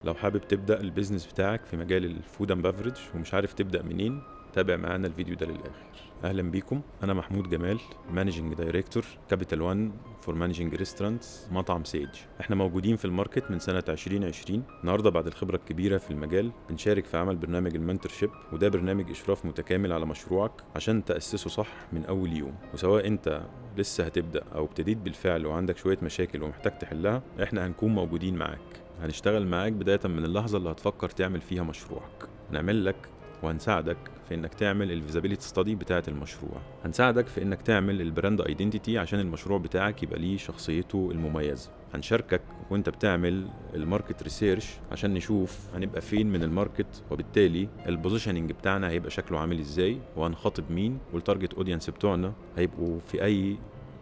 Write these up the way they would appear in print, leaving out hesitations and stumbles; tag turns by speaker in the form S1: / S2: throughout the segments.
S1: لو حابب تبدأ ال business بتاعك في مجال ال food and beverage ومش عارف تبدأ منين، تابع معانا الفيديو ده للآخر. أهلا بيكم، أنا محمود جمال، managing director Capital 1 for managing restaurants مطعم سيج. احنا موجودين في ال market من سنة 2020. النهاردة بعد الخبرة الكبيرة في المجال بنشارك في عمل برنامج ال mentorship، وده برنامج إشراف متكامل على مشروعك عشان تأسسه صح من أول يوم. وسواء أنت لسه هتبدأ أو ابتديت بالفعل وعندك شوية مشاكل ومحتاج تحلها، احنا هنكون موجودين معاك. هنشتغل معاك بداية من اللحظة اللي هتفكر تعمل فيها مشروعك. هنعمل لك وهنساعدك في انك تعمل ال feasibility study بتاعه المشروع، هنساعدك في انك تعمل ال brand identity عشان المشروع بتاعك يبقى ليه شخصيته المميزة، هنشاركك وانت بتعمل ال market research عشان نشوف هنبقى فين من ال market، وبالتالي ال positioning بتاعنا هيبقى شكله عامل ازاي، وهنخاطب مين، وال target audience بتوعنا هيبقوا في اي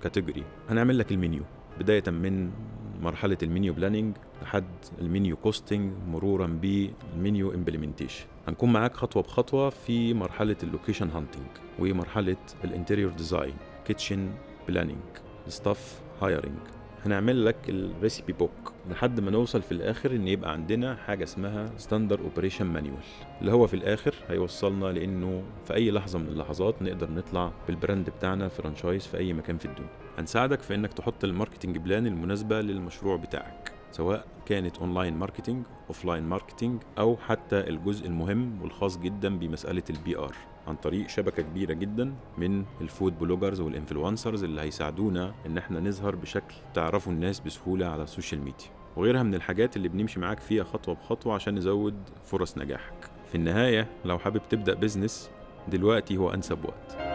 S1: category. هنعمل لك المنيو بداية من مرحلة ال menu planning لحد ال menu costing، مرورا بال menu implementation. هنكون معاك خطوة بخطوة في مرحلة ال location hunting ومرحلة ال interior design، kitchen planning، staff hiring. هنعمل لك ال recipe book لحد ما نوصل في الاخر ان يبقى عندنا حاجة اسمها standard operation manual، اللي هو في الاخر هيوصلنا لانه في اي لحظة من اللحظات نقدر نطلع بال brand بتاعنا franchise في اي مكان في الدنيا. هنساعدك في انك تحط ال marketing plan المناسبة للمشروع بتاعك، سواء كانت online marketing، offline marketing، او حتى الجزء المهم والخاص جدا بمسالة ال PR، عن طريق شبكة كبيرة جدا من ال food bloggers وال influencers اللي هيساعدونا ان احنا نظهر بشكل تعرفوا الناس بسهولة على ال social media، وغيرها من الحاجات اللي بنمشي معاك فيها خطوة بخطوة عشان نزود فرص نجاحك. في النهاية لو حابب تبدا business دلوقتي هو انسب وقت.